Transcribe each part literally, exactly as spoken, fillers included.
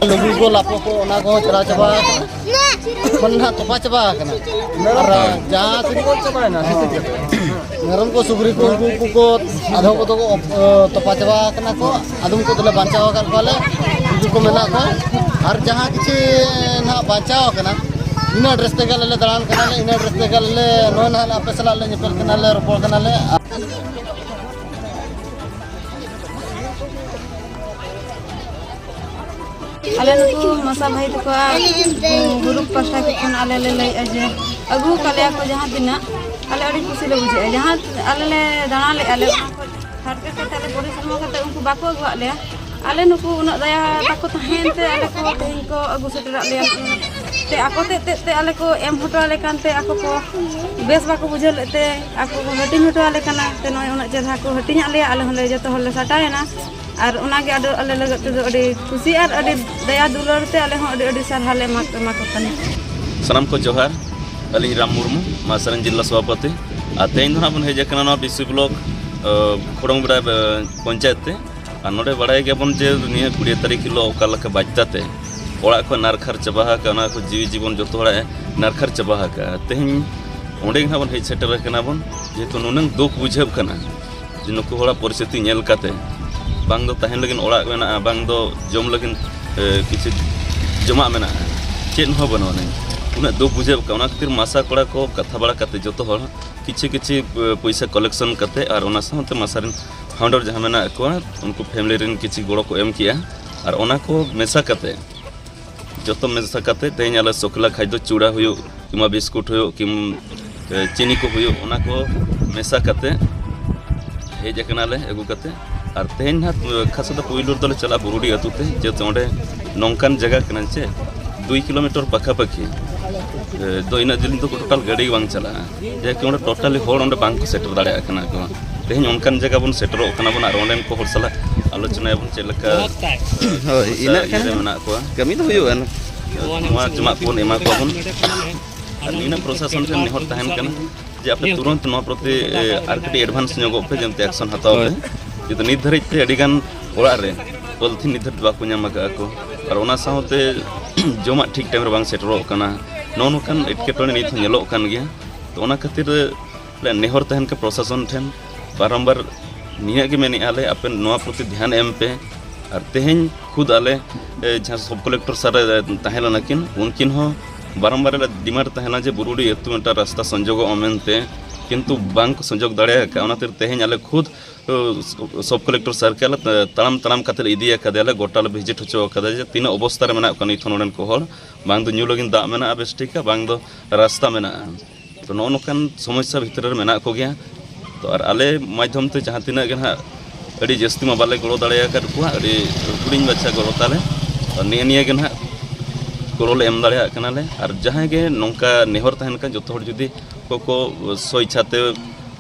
ᱞᱩᱜᱽᱲᱤ ᱠᱚ, ᱞᱟᱯᱚ ᱠᱚ, ᱚᱱᱟ ᱠᱚᱦᱚᱸ ᱪᱟᱞᱟᱣ ᱪᱟᱵᱟ ᱟᱠᱟᱱᱟ, ᱢᱟᱱᱮ ᱱᱟᱦᱟᱜ ᱛᱚᱯᱟ ᱪᱟᱵᱟ ᱟᱠᱟᱱᱟ᱾ ᱟᱨ ᱡᱟᱦᱟᱸ ᱛᱤᱱᱟᱹᱜ ᱢᱮᱨᱚᱢ ᱠᱚ, ᱥᱩᱠᱨᱤ ᱠᱚ, ᱩᱱᱠᱩ ᱠᱚ, ᱟᱫᱷᱚᱢ ᱠᱚᱫᱚ ᱠᱚ, ᱚ, ᱛᱚᱯᱟ ᱪᱟᱵᱟ ᱟᱠᱟᱱᱟ ᱠᱚ, ᱟᱫᱚᱢ ᱠᱚᱫᱚᱞᱮ ᱵᱟᱧᱪᱟᱣ ᱟᱠᱟᱫ ᱠᱚᱣᱟᱞᱮ, ᱩᱱᱠᱩ ᱠᱚ ᱢᱮᱱᱟᱜ ᱠᱚᱣᱟ᱾ ᱟᱨ ᱡᱟᱦᱟᱸ ᱠᱤᱪᱷᱤ ᱱᱟᱦᱟᱜ ᱵᱟᱧᱪᱟᱣ ᱟᱠᱟᱱᱟ, ᱤᱱᱟᱹ ᱰᱨᱮᱥ ᱛᱮᱜᱮ ᱟᱞᱮ ᱞᱮ ᱫᱟᱬᱟᱱ ᱠᱟᱱᱟᱞᱮ, ᱤᱱᱟᱹ ᱰᱨᱮᱥ ᱛᱮᱜᱮ ᱟᱞᱮ ᱞᱮ, ᱱᱚᱜᱼᱚᱭ ᱱᱟᱦᱟᱜ ᱟᱯᱮ ᱥᱟᱞᱟᱜ ᱞᱮ ᱧᱮᱯᱮᱞ ᱠᱟᱱᱟᱞᱮ, ᱨᱚᱯᱚᱲ ᱠᱟᱱᱟᱞᱮ᱾ ᱟᱞᱮ ᱱᱩᱠᱩ ᱢᱟᱥᱟ ᱵᱷᱟᱹᱭ ᱛᱟᱠᱚᱣᱟᱜ ᱜᱩᱨᱩᱯ ᱯᱟᱥᱴᱟ ᱥᱮᱫ ᱠᱷᱚᱱ ᱟᱞᱮ ᱞᱮ ᱞᱟᱹᱭᱮᱫᱼᱟ ᱡᱮ ᱟᱹᱜᱩ ᱟᱠᱟᱫ ᱞᱮᱭᱟ ᱠᱚ ᱡᱟᱦᱟᱸ ᱛᱤᱱᱟᱹᱜ, ᱟᱞᱮ ᱟᱹᱰᱤ ᱠᱩᱥᱤ ᱞᱮ ᱵᱩᱡᱷᱟᱹᱣᱮᱫᱼᱟ᱾ ᱡᱟᱦᱟᱸ ᱟᱞᱮ ᱞᱮ ᱫᱟᱬᱟ ᱞᱮᱫᱼᱟ ᱞᱮ, ᱚᱱᱟ ᱠᱷᱚᱱ ᱦᱟᱨᱠᱮᱛ ᱠᱟᱛᱮ ᱟᱞᱮ ᱯᱚᱨᱤᱥᱨᱚᱢ ᱠᱟᱛᱮ ᱩᱱᱠᱩ ᱵᱟᱠᱚ ᱟᱹᱜᱩᱣᱟᱜ ᱞᱮᱭᱟ᱾ ᱟᱞᱮ ᱱᱩᱠᱩ ᱩᱱᱟᱹᱜ ᱫᱟᱭᱟ ᱛᱟᱠᱚ ᱛᱟᱦᱮᱸᱭᱮᱱ ᱛᱮ ᱟᱞᱮ ᱠᱚ ᱛᱮᱦᱮᱧ ᱠᱚ ᱟᱹᱜᱩ ᱥᱮᱴᱮᱨᱟᱜ ᱞᱮᱭᱟ᱾ ᱛᱮ ᱟᱠᱚ ᱛᱮᱫ ᱛᱮᱫ ᱛᱮ ᱟᱞᱮ ᱠᱚ ᱮᱢ ᱦᱚᱴᱚ ᱟᱞᱮ ᱠᱟᱱ ᱛᱮ ᱟᱠᱚ ᱠᱚ ᱵᱮᱥ ᱵᱟᱠᱚ ᱵᱩᱡᱷᱟᱹᱣ ᱞᱮᱫ ᱛᱮ ᱟᱠᱚ ᱠᱚ ᱦᱟᱹᱴᱤᱧ ᱦᱚᱴᱚ ᱟᱞᱮ ᱠᱟᱱᱟ᱾ ᱛᱮ ᱱᱚᱜᱼᱚᱭ ᱩᱱᱟᱹᱜ ᱪᱮᱦᱨᱟ ᱠᱚ ᱦᱟᱹᱴᱤᱧᱟᱜ ᱞᱮᱭᱟ, ᱟᱞᱮ ᱦᱚᱸᱞᱮ ᱡᱚᱛᱚ ᱦᱚᱲᱞᱮ ᱥᱟᱴᱟᱭᱮᱱᱟ᱾ ᱟᱨ ᱚᱱᱟᱜᱮ ᱟᱫᱚ ᱟᱞᱮ ᱞᱟᱹᱜᱤᱫ ᱛᱮᱫᱚ ᱟᱹᱰᱤ ᱠᱩᱥᱤ ᱟᱨ ᱟᱹᱰᱤ ᱫᱟᱭᱟ ᱫᱩᱞᱟᱹᱲ ᱛᱮ ᱟᱞᱮ ᱦᱚᱸ ᱟᱹᱰᱤ ᱟᱹᱰᱤ ᱥᱟᱨᱦᱟᱣ ᱞᱮ ᱮᱢᱟ, ᱮᱢᱟ ᱠᱚ ᱠᱟᱱᱟ᱾ ᱥᱟᱱᱟᱢ ᱠᱚ ᱡᱚᱦᱟᱨ, ᱟᱹᱞᱤᱧ ᱨᱟᱢ ᱢᱩᱨᱢᱩ, ᱢᱟᱥᱟᱨᱮᱱ ᱡᱤᱞᱟ ᱥᱚᱵᱷᱟᱯᱚᱛᱤ᱾ ᱟᱨ ᱛᱮᱦᱮᱧ ᱫᱚ ᱱᱟᱦᱟᱜ ᱵᱚᱱ ᱦᱮᱡ ᱟᱠᱟᱱᱟ ᱱᱚᱣᱟ ᱵᱤᱥᱩᱭ ᱵᱞᱚᱠ, ᱟᱹ, ᱠᱷᱚᱲᱚᱝ ᱵᱮᱲᱟ, ᱟᱹ, ᱯᱚᱧᱪᱟᱭᱮᱛ ᱛᱮ᱾ ᱟᱨ ᱱᱚᱰᱮ ᱵᱟᱲᱟᱭ ᱜᱮᱭᱟᱵᱚᱱ ᱡᱮ ᱱᱤᱭᱟᱹ ᱠᱩᱲᱤ ᱛᱟᱹᱨᱤᱠᱷ ᱦᱤᱞᱳᱜ ᱚᱠᱟ ᱞᱮᱠᱟ ᱵᱟᱡᱽᱫᱟ ᱛᱮ ᱚᱲᱟᱜ ᱠᱚ ᱱᱟᱨᱠᱷᱟᱨ ᱪᱟᱵᱟ ᱟᱠᱟᱫ, ᱚᱱᱟ ᱠᱚ ᱡᱤᱣᱤ ᱡᱤᱵᱚᱱ ᱡᱚᱛᱚ ᱦᱚᱲᱟᱜ ᱮ ᱱᱟᱨᱠᱷᱟᱨ ᱪᱟᱵᱟ ᱟᱠᱟᱫᱼᱟ᱾ ᱛᱮᱦᱮᱧ ᱚᱸᱰᱮ ᱜᱮ ᱱᱟᱦᱟᱜ ᱵᱚᱱ ᱦᱮᱡ ᱥᱮᱴᱮᱨ ᱟᱠᱟᱱᱟ ᱵᱚᱱ, ᱡᱮᱦᱮᱛᱩ ᱱᱩᱱᱟᱹᱝ ᱫᱩᱠ ᱵᱩᱡᱷᱟᱹᱜ ᱠᱟᱱᱟ᱾ ᱡᱮ ᱱᱩᱠᱩ ᱦᱚᱲᱟᱜ ᱯᱚᱨᱤᱥᱛᱷᱤᱛᱤ ᱧᱮᱞ ᱠᱟᱛᱮ, ᱵᱟᱝ ᱫᱚ ᱛᱟᱦᱮᱱ ᱞᱟᱹᱜᱤᱫ ᱚᱲᱟᱜ ᱢᱮᱱᱟᱜᱼᱟ, ᱵᱟᱝ ᱫᱚ ᱡᱚᱢ ᱞᱟᱹᱜᱤᱫ, ᱮ, ᱠᱤᱪᱷᱩ ᱡᱚᱢᱟᱜ ᱢᱮᱱᱟᱜᱼᱟ, ᱪᱮᱫ ᱦᱚᱸ ᱵᱟᱹᱱᱩᱜ ᱟᱹᱱᱤᱡ᱾ ᱩᱱᱟᱹᱜ ᱫᱩᱠ ᱵᱩᱡᱷᱟᱹᱣ ᱠᱟᱱᱟ᱾ ᱚᱱᱟ ᱠᱷᱟᱹᱛᱤᱨ ᱢᱟᱥᱟ ᱠᱚᱲᱟ ᱠᱚ ᱠᱟᱛᱷᱟ ᱵᱟᱲᱟ ᱠᱟᱛᱮ ᱡᱚᱛᱚ ᱦᱚᱲ ᱠᱤᱪᱷᱤ ᱠᱤᱪᱷᱤ, ᱮ, ᱯᱚᱭᱥᱟ ᱠᱚᱞᱮᱠᱥᱚᱱ ᱠᱟᱛᱮ ᱟᱨ ᱚᱱᱟ ᱥᱟᱶᱛᱮ ᱢᱟᱥᱟ ᱨᱮᱱ ᱯᱷᱟᱣᱩᱱᱰᱟᱨ ᱡᱟᱦᱟᱸ ᱢᱮᱱᱟᱜ ᱠᱚᱣᱟ, ᱩᱱᱠᱩ ᱯᱷᱮᱢᱤᱞᱤ ᱨᱮᱱ ᱠᱤᱪᱷᱤ ᱜᱚᱲᱚ ᱠᱚ ᱮᱢ ᱠᱮᱜᱼᱟ᱾ ᱟᱨ ᱚᱱᱟ ᱠᱚ ᱢᱮᱥᱟ ᱠᱟᱛᱮ ᱡᱚᱛᱚ ᱢᱮᱥᱟ ᱠᱟᱛᱮ ᱛᱮᱦᱮᱧ ᱟᱞᱮ ᱥᱚᱠᱞᱟ ᱠᱷᱟᱡ ᱫᱚ ᱪᱩᱲᱟ ᱦᱩᱭᱩᱜ, ᱠᱤᱝᱵᱟ ᱵᱤᱥᱠᱩᱴ ᱦᱩᱭᱩᱜ, ᱠᱤᱢ-, ᱮ, ᱪᱤᱱᱤ ᱠᱚ ᱦᱩᱭᱩᱜ, ᱚᱱᱟ ᱠᱚ ᱢᱮᱥᱟ ᱠᱟᱛᱮ ᱦᱮᱡ ᱟᱠᱟᱱᱟᱞᱮ ᱟᱹᱜᱩ ᱠᱟᱛᱮ᱾ ᱟᱨ ᱛᱮᱦᱮᱧ ᱱᱟᱦᱟᱜ, ᱮ, ᱠᱷᱟᱥ ᱠᱟᱛᱮ ᱯᱩᱭᱞᱩ ᱨᱮᱫᱚᱞᱮ ᱪᱟᱞᱟᱜᱼᱟ ᱵᱩᱨᱩᱰᱤ ᱟᱹᱛᱩ ᱛᱮ, ᱡᱮᱦᱮᱛᱩ ᱚᱸᱰᱮ ᱱᱚᱝᱠᱟᱱ ᱡᱟᱭᱜᱟ ᱠᱟᱱᱟ ᱪᱮ ᱫᱩᱭ ᱠᱤᱞᱳᱢᱤᱴᱟᱨ ᱯᱟᱠᱷᱟ ᱯᱟᱹᱠᱷᱤ, ᱮ, ᱫᱚ ᱤᱱᱟᱹᱜ ᱡᱤᱞᱤᱧ ᱫᱚ ᱴᱳᱴᱟᱞ ᱜᱟᱹᱰᱤ ᱜᱮ ᱵᱟᱝ ᱪᱟᱞᱟᱜᱼᱟ᱾ ᱡᱟᱦᱟᱸ ᱠᱤ ᱚᱸᱰᱮ ᱴᱳᱴᱟᱞᱤ ᱦᱚᱲ ᱚᱸᱰᱮ ᱵᱟᱝ ᱠᱚ ᱥᱮᱴᱮᱨ ᱫᱟᱲᱮᱭᱟᱜ ᱠᱟᱱᱟ ᱠᱚ᱾ ᱛᱮᱦᱮᱧ ᱚᱱᱠᱟᱱ ᱡᱟᱭᱜᱟ ᱵᱚᱱ ᱥᱮᱴᱮᱨᱚᱜ ᱠᱟᱱᱟ ᱵᱚᱱ ᱟᱨ ᱚᱸᱰᱮᱱ ᱠᱚ ᱦᱚᱲ ᱥᱟᱞᱟᱜ ᱟᱞᱳᱪᱚᱱᱟᱭᱟᱵᱚᱱ ᱪᱮᱫ ᱞᱮᱠᱟ ᱦᱳᱭ, ᱥᱚᱢᱚᱥᱥᱟ ᱤᱱᱟᱹᱜ ᱤᱭᱟᱹ ᱨᱮ ᱠᱟᱱᱟ᱾ ᱢᱮᱱᱟᱜ ᱠᱚᱣᱟ᱾ ᱠᱟᱹᱢᱤ ᱫᱚ ᱦᱩᱭᱩᱜᱼᱟ᱾ ᱱᱚᱣᱟ ᱡᱚᱢᱟᱜ ᱠᱚᱵᱚᱱ ᱮᱢᱟ ᱠᱚᱣᱟ ᱵᱚᱱ᱾ ᱟᱨ ᱱᱤᱭᱟᱹ ᱯᱨᱚᱥᱟᱥᱚᱱ ᱴᱷᱮᱱ ᱱᱮᱦᱚᱨ ᱛᱟᱦᱮᱱ ᱠᱟᱱᱟ ᱡᱮ ᱟᱯᱮ ᱛᱩᱨᱟᱹᱱᱛ ᱱᱚᱣᱟ ᱯᱨᱚᱛᱤ, ᱮ, ᱟᱨ ᱠᱟᱹᱴᱤᱡ advance ᱧᱚᱜᱚᱜ ᱯᱮ, ᱡᱮᱢᱛᱮ action ᱦᱟᱛᱟᱣ ᱯᱮ᱾ ᱦᱳᱭ᱾ ᱱᱤᱛ ᱫᱷᱟᱹᱨᱤᱡ ᱛᱮ ᱟᱹᱰᱤ ᱜᱟᱱ ᱚᱲᱟᱜ ᱨᱮ ᱯᱚᱞᱤᱛᱷᱤᱱ ᱱᱤᱛ ᱫᱷᱟᱹᱨᱤᱡ ᱵᱟᱠᱚ ᱧᱟᱢ ᱟᱠᱟᱫᱼᱟ ᱠᱚ᱾ ᱟᱨ ᱚᱱᱟ ᱥᱟᱶᱛᱮ ᱡᱚᱢᱟᱜ ᱴᱷᱤᱠ ᱴᱟᱭᱤᱢ ᱨᱮ ᱵᱟᱝ ᱥᱮᱴᱮᱨᱚᱜ ᱠᱟᱱᱟ᱾ ᱱᱚᱜᱼᱚ ᱱᱚᱝᱠᱟᱱ ᱮᱴᱠᱮᱴᱚᱬᱮ ᱱᱤᱛ ᱦᱚᱸ ᱧᱮᱞᱚᱜ ᱠᱟᱱ ᱜᱮᱭᱟ᱾ ᱛᱚ, ᱚᱱᱟ ᱠᱷᱟᱹᱛᱤᱨ ᱟᱞᱮ ᱱᱮᱦᱚᱨ ᱛᱟᱦᱮᱱ ᱠᱟᱱᱟ ᱯᱨᱚᱥᱟᱥᱚᱱ ᱴᱷᱮᱱ ᱵᱟᱨᱚᱢᱵᱟᱨ ᱱᱤᱭᱟᱹ ᱜᱮ ᱢᱮᱱᱮᱫᱼᱟ ᱞᱮ, ᱟᱯᱮ ᱱᱚᱣᱟ ᱯᱨᱚᱛᱤ ᱫᱷᱮᱭᱟᱱ ᱮᱢ ᱯᱮ᱾ ᱟᱨ ᱛᱮᱦᱮᱧ ᱠᱷᱩᱫ ᱟᱞᱮ, ᱮ, ᱡᱟᱦᱟᱸ ᱥᱚᱵ ᱠᱚᱞᱮᱠᱴᱚᱨ ᱥᱟᱨ ᱨᱮ ᱛᱟᱦᱮᱸ ᱞᱮᱱᱟ ᱠᱤᱱ, ᱩᱱᱠᱤᱱ ᱦᱚᱸ ᱵᱟᱨᱚᱢᱵᱟᱨ ᱟᱞᱮ ᱰᱤᱢᱟᱱᱰ ᱛᱟᱦᱮᱸ ᱞᱮᱱᱟ ᱡᱮ ᱵᱩᱨᱩᱰᱤ ᱟᱹᱛᱩ ᱢᱤᱫᱴᱟᱝ ᱨᱟᱥᱛᱟ ᱥᱚᱝᱡᱳᱜᱚᱜ ᱢᱟ ᱢᱮᱱᱛᱮ, ᱠᱤᱱᱛᱩ ᱵᱟᱝ ᱠᱚ ᱥᱚᱝᱡᱳᱜᱽ ᱫᱟᱲᱮ ᱟᱠᱟᱫᱼᱟ᱾ ᱚᱱᱟ ᱠᱷᱟᱹᱛᱤᱨ ᱛᱮᱦᱮᱧ ᱟᱞᱮ ᱠᱷᱩᱫ, ᱮ, ᱥᱚᱵ ᱠᱚᱞᱮᱠᱴᱚᱨ ᱥᱟᱨ ᱠᱮ ᱟᱞᱮ ᱛᱟᱲᱟᱢ ᱛᱟᱲᱟᱢ ᱠᱟᱛᱮ ᱞᱮ ᱤᱫᱤ ᱟᱠᱟᱫᱮᱭᱟ, ᱟᱞᱮ ᱜᱚᱴᱟ ᱞᱮ ᱵᱷᱤᱡᱤᱴ ᱦᱚᱪᱚ ᱟᱠᱟᱫᱟ ᱡᱮ ᱛᱤᱱᱟᱹᱜ ᱚᱵᱚᱥᱛᱟ ᱨᱮ ᱢᱮᱱᱟᱜ ᱠᱚᱣᱟ ᱱᱤᱛ ᱦᱚᱸ ᱱᱚᱰᱮᱱ ᱠᱚ ᱦᱚᱲ, ᱵᱟᱝ ᱫᱚ ᱧᱩ ᱞᱟᱹᱜᱤᱫ ᱫᱟᱜ ᱢᱮᱱᱟᱜᱼᱟ ᱵᱮᱥ ᱴᱷᱤᱠᱟ, ᱵᱟᱝ ᱫᱚ ᱨᱟᱥᱛᱟ ᱢᱮᱱᱟᱜᱼᱟ᱾ ᱛᱚ, ᱱᱚᱜᱼᱚ ᱱᱚᱝᱠᱟᱱ ᱥᱚᱢᱚᱥᱥᱟ ᱵᱷᱤᱛᱨᱤ ᱨᱮ ᱢᱮᱱᱟᱜ ᱠᱚᱜᱮᱭᱟ᱾ ᱛᱚ, ᱟᱨ ᱟᱞᱮ ᱢᱟᱫᱽᱫᱷᱚᱢ ᱛᱮ ᱡᱟᱦᱟᱸ ᱛᱤᱱᱟᱹᱜ ᱜᱮ ᱱᱟᱦᱟᱜ, ᱟᱹᱰᱤ ᱡᱟᱹᱥᱛᱤ ᱢᱟ ᱵᱟᱞᱮ ᱜᱚᱲᱚ ᱫᱟᱲᱮ ᱟᱠᱟᱫ ᱠᱚᱣᱟ, ᱟᱹᱰᱤ ᱦᱩᱰᱤᱧ ᱢᱟᱪᱷᱟ ᱜᱚᱲᱚ ᱛᱟᱞᱮ᱾ ᱛᱚ, ᱱᱤᱭᱟᱹ ᱱᱤᱭᱟᱹ ᱜᱮ ᱱᱟᱦᱟᱜ ᱜᱚᱲᱚ ᱞᱮ ᱮᱢ ᱫᱟᱲᱮᱭᱟᱜ ᱠᱟᱱᱟᱞᱮ᱾ ᱟᱨ ᱡᱟᱦᱟᱸᱭ ᱜᱮ ᱱᱚᱝᱠᱟ ᱱᱮᱦᱚᱨ ᱛᱟᱦᱮᱱ ᱠᱷᱟᱱ, ᱡᱚᱛᱚ ᱦᱚᱲ ᱡᱩᱫᱤ ᱠᱚ, ᱠᱚ ᱥᱚ ᱤᱪᱪᱷᱟ ᱛᱮ,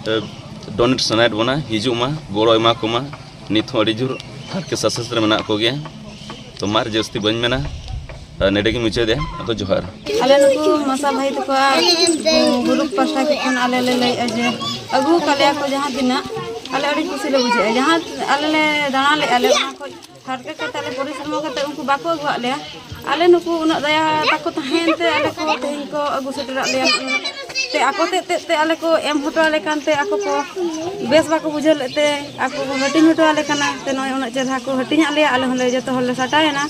ᱮ, ᱰᱚᱱᱮᱴ ᱥᱟᱱᱟᱭᱮᱫ ᱵᱚᱱᱟ, ᱦᱤᱡᱩᱜ ᱢᱟ, ᱜᱚᱲᱚ ᱮᱢᱟ ᱠᱚᱢᱟ᱾ ᱱᱤᱛ ᱦᱚᱸ ᱟᱹᱰᱤ ᱡᱳᱨ ᱦᱟᱨᱠᱮᱛ ᱥᱟᱥᱮᱛ ᱨᱮ ᱢᱮᱱᱟᱜ ᱠᱚᱜᱮᱭᱟ᱾ ᱛᱚ, ᱢᱟ ᱟᱨ ᱡᱟᱹᱥᱛᱤ ᱵᱟᱹᱧ ᱢᱮᱱᱟ, ᱟᱨ ᱱᱚᱰᱮ ᱜᱤᱧ ᱢᱩᱪᱟᱹᱫᱮᱜᱼᱟ᱾ ᱟᱫᱚ ᱡᱚᱦᱟᱨ᱾ ᱟᱞᱮ ᱱᱩᱠᱩ ᱢᱟᱥᱟ ᱵᱷᱟᱹᱭ ᱛᱟᱠᱚᱣᱟᱜ ᱜᱨᱩᱯ ᱯᱟᱥᱴᱟ ᱠᱷᱚᱱ ᱟᱞᱮ ᱞᱮ ᱞᱟᱹᱭᱮᱫᱼᱟ ᱡᱮ ᱟᱹᱜᱩ ᱟᱠᱟᱫ ᱞᱮᱭᱟ ᱠᱚ ᱡᱟᱦᱟᱸ ᱛᱤᱱᱟᱹᱜ, ᱟᱞᱮ ᱟᱹᱰᱤ ᱠᱩᱥᱤ ᱞᱮ ᱵᱩᱡᱷᱟᱹᱣᱮᱫᱼᱟ᱾ ᱡᱟᱦᱟᱸ ᱟᱞᱮ ᱞᱮ ᱫᱟᱬᱟ ᱞᱮᱫᱼᱟ ᱞᱮ, ᱚᱱᱟ ᱠᱷᱚᱱ ᱦᱟᱨᱠᱮᱛ ᱠᱟᱛᱮ ᱟᱞᱮ ᱯᱚᱨᱤᱥᱨᱚᱢ ᱠᱟᱛᱮ ᱩᱱᱠᱩ ᱵᱟᱠᱚ ᱟᱹᱜᱩᱣᱟᱜ ᱞᱮᱭᱟ᱾ ᱟᱞᱮ ᱱᱩᱠᱩ ᱩᱱᱟᱹᱜ ᱫᱟᱭᱟ ᱛᱟᱠᱚ ᱛᱟᱦᱮᱸᱭᱮᱱ ᱛᱮ ᱟᱞᱮ ᱠᱚ ᱛᱮᱦᱮᱧ ᱠᱚ ᱟᱹᱜᱩ ᱥᱮᱴᱮᱨᱟᱫ ᱞᱮᱭᱟ᱾ ᱛᱮ ᱟᱠᱚ ᱛᱮᱫ ᱛᱮᱫ ᱛᱮ ᱟᱞᱮ ᱠᱚ ᱮᱢ ᱦᱚᱴᱚ ᱟᱞᱮ ᱠᱟᱱ ᱛᱮ ᱟᱠᱚ ᱠᱚ ᱵᱮᱥ ᱵᱟᱠᱚ ᱵᱩᱡᱷᱟᱹᱣ ᱞᱮᱫ ᱛᱮ ᱟᱠᱚ ᱠᱚ ᱦᱟᱹᱴᱤᱧ ᱦᱚᱴᱚ ᱟᱞᱮ ᱠᱟᱱᱟ᱾ ᱛᱮ ᱱᱚᱜᱼᱚᱭ ᱩᱱᱟᱹᱜ ᱪᱮᱦᱨᱟ ᱠᱚ ᱦᱟᱹᱴᱤᱧᱟᱫ ᱞᱮᱭᱟ, ᱟᱞᱮ ᱦᱚᱸᱞᱮ ᱡᱚᱛᱚ ᱦᱚᱲᱞᱮ ᱥᱟᱴᱟᱭᱮᱱᱟ᱾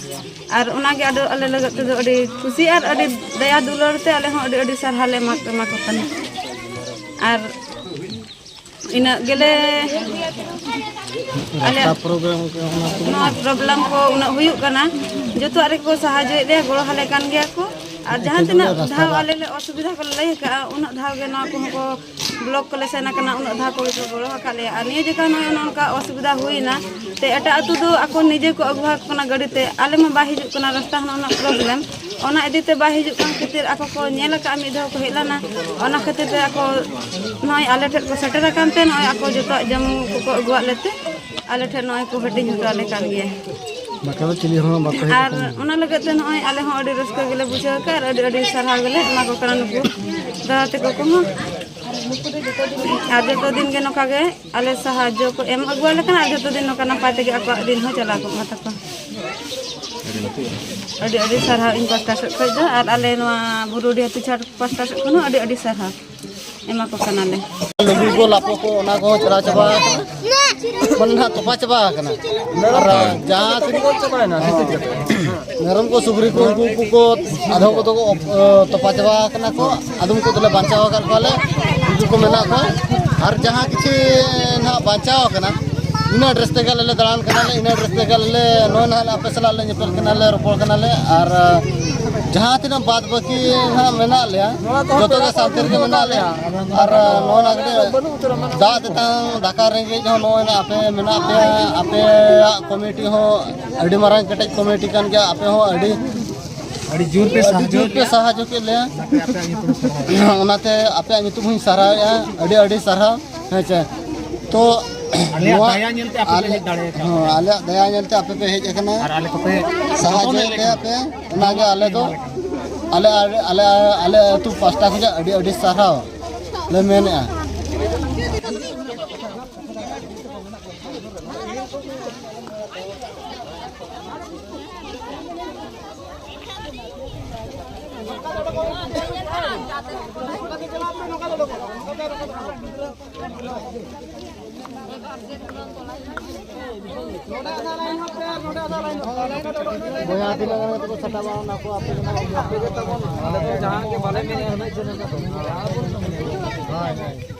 ᱟᱨ ᱚᱱᱟᱜᱮ ᱟᱫᱚ ᱟᱞᱮ ᱞᱟᱹᱜᱤᱫ ᱛᱮᱫᱚ ᱟᱹᱰᱤ ᱠᱩᱥᱤ ᱟᱨ ᱟᱹᱰᱤ ᱫᱟᱭᱟ ᱫᱩᱞᱟᱹᱲ ᱛᱮ ᱟᱞᱮ ᱦᱚᱸ ᱟᱹᱰᱤ ᱟᱹᱰᱤ ᱥᱟᱨᱦᱟᱣ ᱞᱮ ᱮᱢᱟ, ᱮᱢᱟ ᱠᱚ ᱠᱟᱱᱟ᱾ ᱟᱨ ᱤᱱᱟᱹᱜ ᱜᱮᱞᱮ ᱟᱞᱮ ᱨᱟᱥᱛᱟ ᱯᱨᱚᱵᱞᱮᱢ ᱠᱚ, ᱚᱱᱟ ᱠᱚ ᱱᱚᱣᱟ ᱯᱨᱚᱵᱞᱮᱢ ᱠᱚ ᱩᱱᱟᱹᱜ ᱦᱩᱭᱩᱜ ᱠᱟᱱᱟ, ᱡᱚᱛᱚᱣᱟᱜ ᱨᱮᱜᱮ ᱠᱚ ᱥᱟᱦᱟᱡᱽᱡᱚᱭᱮᱫ ᱞᱮᱭᱟ, ᱜᱚᱲᱚ ᱟᱞᱮ ᱠᱟᱱ ᱜᱮᱭᱟ ᱠᱚ᱾ ᱟᱨ ᱡᱟᱦᱟᱸ ᱛᱤᱱᱟᱹᱜ ᱫᱷᱟᱣ ᱟᱞᱮ ᱞᱮ ᱚᱥᱩᱵᱤᱫᱷᱟ ᱠᱚᱞᱮ ᱞᱟᱹᱭ ᱟᱠᱟᱫᱼᱟ, ᱩᱱᱟᱹᱜ ᱫᱷᱟᱣ ᱜᱮ ᱱᱚᱣᱟ ᱠᱚᱦᱚᱸ ᱠᱚ ᱵᱞᱚᱠ ᱠᱚᱞᱮ ᱥᱮᱱ ᱟᱠᱟᱱᱟ, ᱩᱱᱟᱹᱜ ᱫᱷᱟᱣ ᱠᱚᱜᱮ ᱠᱚ ᱜᱚᱲᱚ ᱟᱠᱟᱫ ᱞᱮᱭᱟ᱾ ᱟᱨ ᱱᱤᱭᱟᱹ ᱡᱚᱠᱷᱟ ᱱᱚᱜᱼᱚᱭ ᱱᱚᱝᱠᱟ ᱚᱥᱩᱵᱤᱫᱷᱟ ᱦᱩᱭᱱᱟ, ᱛᱮ ᱮᱴᱟᱜ ᱟᱹᱛᱩ ᱫᱚ ᱟᱠᱚ ᱱᱤᱡᱮ ᱠᱚ ᱟᱹᱜᱩ ᱟᱠᱚ ᱠᱟᱱᱟ ᱜᱟᱹᱰᱤ ᱛᱮ, ᱟᱞᱮ ᱢᱟ ᱵᱟᱭ ᱦᱤᱡᱩᱜ ᱠᱟᱱᱟ, ᱨᱟᱥᱛᱟ ᱦᱚᱸ ᱩᱱᱟᱹᱜ ᱯᱨᱚᱵᱞᱮᱢ, ᱚᱱᱟ ᱤᱫᱤ ᱛᱮ ᱵᱟᱭ ᱦᱤᱡᱩᱜ ᱠᱟᱱ ᱠᱷᱟᱹᱛᱤᱨ ᱟᱠᱚ ᱠᱚ ᱧᱮᱞ ᱟᱠᱟᱫᱼᱟ, ᱢᱤᱫ ᱫᱷᱟᱣ ᱠᱚ ᱦᱮᱡ ᱞᱮᱱᱟ, ᱚᱱᱟ ᱠᱷᱟᱹᱛᱤᱨ ᱛᱮ ᱟᱠᱚ ᱱᱚᱜᱼᱚᱭ ᱟᱞᱮ ᱴᱷᱮᱱ ᱠᱚ ᱥᱮᱴᱮᱨ ᱟᱠᱟᱱ ᱛᱮ ᱱᱚᱜᱼᱚᱭ ᱟᱠᱚ ᱡᱚᱛᱚᱣᱟᱜ ᱡᱚᱢ ᱠᱚᱠᱚ ᱟᱹᱜᱩᱣᱟᱫ ᱞᱮᱛᱮ ᱟᱞᱮ ᱴᱷᱮᱱ ᱱᱚᱜᱼᱚᱭ ᱠᱚ ᱦᱟᱹᱴᱤᱧ ᱦᱚᱴᱚ ᱟᱞᱮ ᱠᱟᱱ ᱜᱮᱭᱟ᱾ ᱵᱟᱠᱷᱟᱱ ᱫᱚ ᱪᱤᱞᱤ ᱦᱚᱸ ᱵᱟᱠᱚ ᱦᱮᱡ ᱟᱨ ᱟᱠᱟᱱᱟ᱾ ᱚᱱᱟ ᱞᱟᱹᱜᱤᱫ ᱛᱮ ᱱᱚᱜᱼᱚᱭ ᱟᱞᱮ ᱦᱚᱸ ᱟᱹᱰᱤ ᱨᱟᱹᱥᱠᱟᱹ ᱜᱮᱞᱮ ᱵᱩᱡᱷᱟᱹᱣ ᱟᱠᱟᱫᱼᱟ ᱟᱨ ᱟᱹᱰᱤ ᱟᱹᱰᱤ ᱥᱟᱨᱦᱟᱣ ᱜᱮᱞᱮ ᱮᱢᱟ ᱠᱚ ᱠᱟᱱᱟ ᱱᱩᱠᱩ ᱫᱟᱫᱟ ᱛᱟᱠᱚ ᱠᱚᱦᱚᱸ᱾ ᱟᱨ ᱡᱚᱛᱚ ᱫᱤᱱ ᱜᱮ ᱱᱚᱝᱠᱟ ᱜᱮ ᱟᱞᱮ ᱥᱟᱦᱟᱡᱽᱡᱚ ᱠᱚ ᱮᱢ ᱟᱹᱜᱩᱣᱟᱞᱮ ᱠᱟᱱᱟ, ᱟᱨ ᱡᱚᱛᱚ ᱫᱤᱱ ᱱᱚᱝᱠᱟ ᱱᱟᱯᱟᱭ ᱛᱮᱜᱮ ᱟᱠᱚᱣᱟᱜ ᱫᱤᱱ ᱦᱚᱸ ᱪᱟᱞᱟᱣ ᱠᱚᱜ ᱢᱟ ᱛᱟᱠᱚ᱾ ᱟᱹᱰᱤ ᱟᱹᱰᱤ ᱥᱟᱨᱦᱟᱣ ᱤᱧ ᱯᱟᱥᱴᱟ ᱥᱮᱫ ᱠᱷᱚᱱ ᱫᱚ, ᱟᱨ ᱟᱞᱮ ᱱᱚᱣᱟ ᱵᱩᱨᱩᱰᱤ ᱦᱟᱹᱛᱤ ᱪᱷᱟᱴ ᱯᱟᱥᱴᱟ ᱥᱮᱫ ᱠᱷᱚᱱ ᱦᱚᱸ ᱟᱹᱰᱤ ᱟᱹᱰᱤ ᱥᱟᱨᱦᱟᱣ ᱮᱢᱟ ᱠᱚ ᱠᱟᱱᱟᱞᱮ᱾ ᱞᱩᱜᱽᱲᱤ ᱠᱚ, ᱞᱟᱯᱚ ᱠᱚ, ᱚᱱᱟ ᱠᱚᱦᱚᱸ ᱪᱟᱞᱟᱣ ᱪᱟᱵᱟ ᱟᱠᱟᱱᱟ, ᱢᱟᱱᱮ ᱱᱟᱦᱟᱜ ᱛᱚᱯᱟ ᱪᱟᱵᱟ ᱟᱠᱟᱱᱟ᱾ ᱟᱨ ᱡᱟᱦᱟᱸ ᱛᱤᱱᱟᱹᱜ ᱢᱮᱨᱚᱢ ᱠᱚ, ᱥᱩᱠᱨᱤ ᱠᱚ, ᱩᱱᱠᱩ ᱠᱚ, ᱟᱫᱷᱚᱢ ᱠᱚᱫᱚ ᱠᱚ, ᱚ, ᱛᱚᱯᱟ ᱪᱟᱵᱟ ᱟᱠᱟᱱᱟ ᱠᱚ, ᱟᱫᱚᱢ ᱠᱚᱫᱚᱞᱮ ᱵᱟᱧᱪᱟᱣ ᱟᱠᱟᱫ ᱠᱚᱣᱟᱞᱮ, ᱩᱱᱠᱩ ᱠᱚ ᱢᱮᱱᱟᱜ ᱠᱚᱣᱟ᱾ ᱟᱨ ᱡᱟᱦᱟᱸ ᱠᱤᱪᱷᱤ ᱱᱟᱦᱟᱜ ᱵᱟᱧᱪᱟᱣ ᱟᱠᱟᱱᱟ, ᱤᱱᱟᱹ ᱰᱨᱮᱥ ᱛᱮᱜᱮ ᱟᱞᱮ ᱞᱮ ᱫᱟᱬᱟᱱ ᱠᱟᱱᱟᱞᱮ, ᱤᱱᱟᱹ ᱰᱨᱮᱥ ᱛᱮᱜᱮ ᱟᱞᱮ ᱞᱮ, ᱱᱚᱜᱼᱚᱭ ᱱᱟᱦᱟᱜ ᱟᱯᱮ ᱥᱟᱞᱟᱜ ᱞᱮ ᱧᱮᱯᱮᱞ ᱠᱟᱱᱟᱞᱮ, ᱨᱚᱯᱚᱲ ᱠᱟᱱᱟᱞᱮ᱾ ᱟᱨ ᱡᱟᱦᱟᱸ ᱛᱤᱱᱟᱹᱜ ᱵᱟᱫ ᱵᱟᱹᱠᱤ ᱱᱟᱦᱟᱜ ᱢᱮᱱᱟᱜ ᱞᱮᱭᱟ, ᱡᱚᱛᱚ ᱜᱮ ᱥᱟᱱᱛᱤ ᱨᱮᱜᱮ ᱢᱮᱱᱟᱜ ᱞᱮᱭᱟ᱾ ᱟᱨ ᱱᱚᱜᱼᱚᱭ ᱱᱟ ᱠᱟᱹᱴᱤᱡ ᱫᱟᱜ ᱛᱮᱛᱟᱝ ᱫᱟᱠᱟ ᱨᱮᱸᱜᱮᱡ ᱦᱚᱸ ᱱᱚᱜᱼᱚᱭ ᱱᱟ ᱟᱯᱮ ᱢᱮᱱᱟᱜ ᱯᱮᱭᱟ, ᱟᱯᱮᱭᱟᱜ ᱠᱚᱢᱤᱴᱤ ᱦᱚᱸ ᱟᱹᱰᱤ ᱢᱟᱨᱟᱝ ᱠᱮᱴᱮᱡ ᱠᱚᱢᱤᱴᱤ ᱠᱟᱱ ᱜᱮᱭᱟ᱾ ᱟᱯᱮ ᱦᱚᱸ ᱟᱹᱰᱤ ᱟᱹᱰᱤ ᱡᱳᱨ ᱯᱮ ᱟᱹᱰᱤ ᱥᱟᱦᱟᱡᱽᱡᱚ ᱡᱳᱨ ᱯᱮ ᱞᱮᱭᱟ᱾ ᱥᱟᱦᱟᱡᱽᱡᱚ ᱠᱮᱫ ᱞᱮᱭᱟ᱾ ᱚᱱᱟᱛᱮ ᱟᱯᱮᱭᱟᱜ ᱧᱩᱛᱩᱢ ᱦᱚᱸᱧ ᱥᱟᱨᱦᱟᱣᱮᱫᱼᱟ, ᱟᱹᱰᱤ ᱟᱹᱰᱤ ᱥᱟᱨᱦᱟᱣ᱾ ᱦᱮᱸ ᱪᱮ? ᱛᱚ ᱟᱞᱮᱭᱟᱜ ᱱᱚᱣᱟ ᱫᱟᱭᱟ ᱧᱮᱞᱛᱮ ᱟᱯᱮ ᱯᱮ ᱟᱞᱮ, ᱦᱮᱡ ᱫᱟᱲᱮ ᱟᱠᱟᱫᱟ᱾ ᱦᱚᱸ, ᱟᱞᱮᱭᱟᱜ ᱫᱟᱭᱟ ᱧᱮᱞᱛᱮ ᱟᱯᱮ ᱯᱮ ᱦᱮᱡ ᱟᱠᱟᱱᱟ᱾ ᱟᱨ ᱟᱞᱮ ᱠᱚᱯᱮ ᱥᱟᱦᱟᱡᱽᱡᱚᱭᱮᱫ ᱞᱮᱭᱟ ᱯᱮ, ᱚᱱᱟᱜᱮ ᱟᱞᱮ ᱫᱚ, ᱟᱞᱮ, ᱟᱞᱮ, ᱟᱞᱮ, ᱟᱞᱮ ᱟᱹᱛᱩ ᱯᱟᱥᱴᱟ ᱠᱷᱚᱱᱟᱜ ᱟᱹᱰᱤ ᱟᱹᱰᱤ ᱥᱟᱨᱦᱟᱣ ᱞᱮ ᱢᱮᱱᱮᱫᱼᱟ᱾ ᱵᱚᱭᱦᱟ, ᱛᱤᱱᱟᱹᱜ ᱜᱟᱱ ᱠᱟᱛᱮ ᱠᱚ ᱥᱟᱴᱟᱣᱟ, ᱚᱱᱟ ᱠᱚ ᱟᱯᱮ ᱜᱮ ᱱᱟᱜ ᱟᱯᱮ ᱜᱮ ᱛᱟᱵᱚᱱ, ᱟᱞᱮ ᱫᱚ ᱡᱟᱦᱟᱸ ᱜᱮ ᱵᱟᱞᱮ ᱢᱮᱱᱮᱫᱼᱟ, ᱦᱳᱭ, ᱦᱳᱭ᱾